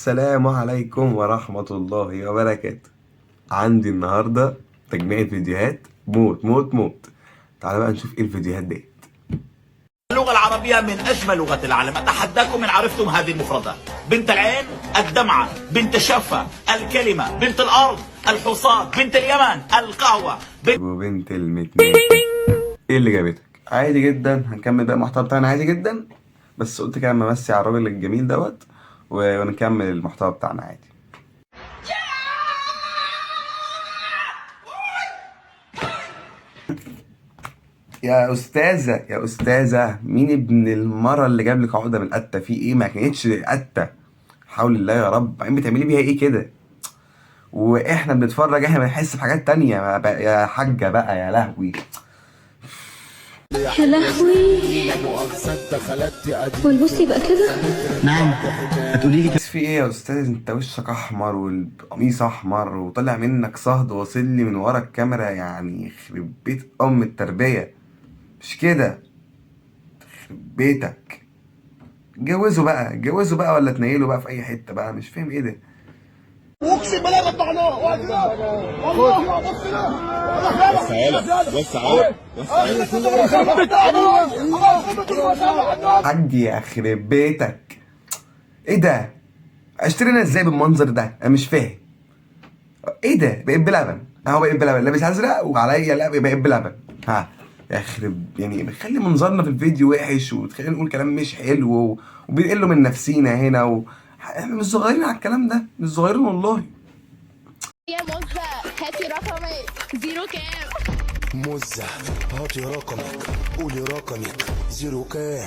السلام عليكم ورحمة الله وبركاته. عندي النهاردة تجميعة فيديوهات موت موت موت. تعالى بقى نشوف ايه الفيديوهات دي. اللغة العربية من أجمل لغات العالم. أتحداكم إن عرفتم هذه المفردات: بنت العين، الدمعة، بنت الشفة، الكلمة، بنت الأرض، الحصاد، بنت اليمن، القهوة، بنت وبنت المتناكة ايه اللي جابتك؟ عادي جدا، هنكمل بقى المحتوى بتاعنا عادي جدا، بس قلت كده اما امسي على الراجل الجميل دوت ونكمل المحتوى بتاعنا عادي. يا استاذه يا استاذه، مين ابن المرة اللي جاب لك عقده من القته؟ في ايه؟ ما كانتش قته، حول الله يا رب. بعدين بتعملي بيها ايه كده؟ واحنا بنتفرج احنا بنحس بحاجات تانية يا حاجة بقى، يا لهوي يا لهوي، والبص يبقى كده. بس في ايه يا استاذ؟ انت وشك احمر والقميص احمر وطلع منك صهد واصل لي من ورا الكاميرا، يعني يخرب بيت ام التربية، مش كده؟ يخرب بيتك. اتجوزوا بقى، اتجوزوا بقى، ولا تنيلوا بقى في اي حتة بقى، مش فاهم ايه ده. اقسم بالله قطعناه والله. بص كده، بص. حاج يخرب بيتك، ايه ده؟ اشترينا ازاي بالمنظر ده؟ انا مش فاهم ايه ده. بقيت بلبن اهو، بقيت بلبن، لابس ازرق وعليا، لا بقيت بلبن. ها يخرب، يعني بتخلي منظرنا في الفيديو وحش وتخلينا نقول كلام مش حلو وبيقلوا من نفسينا هنا احنا مش صغيرين على الكلام ده، مش صغيرين والله. يا مزة هاتي رقمك zero كام؟ مزة هاتي رقمك، قولي رقمك zero كام.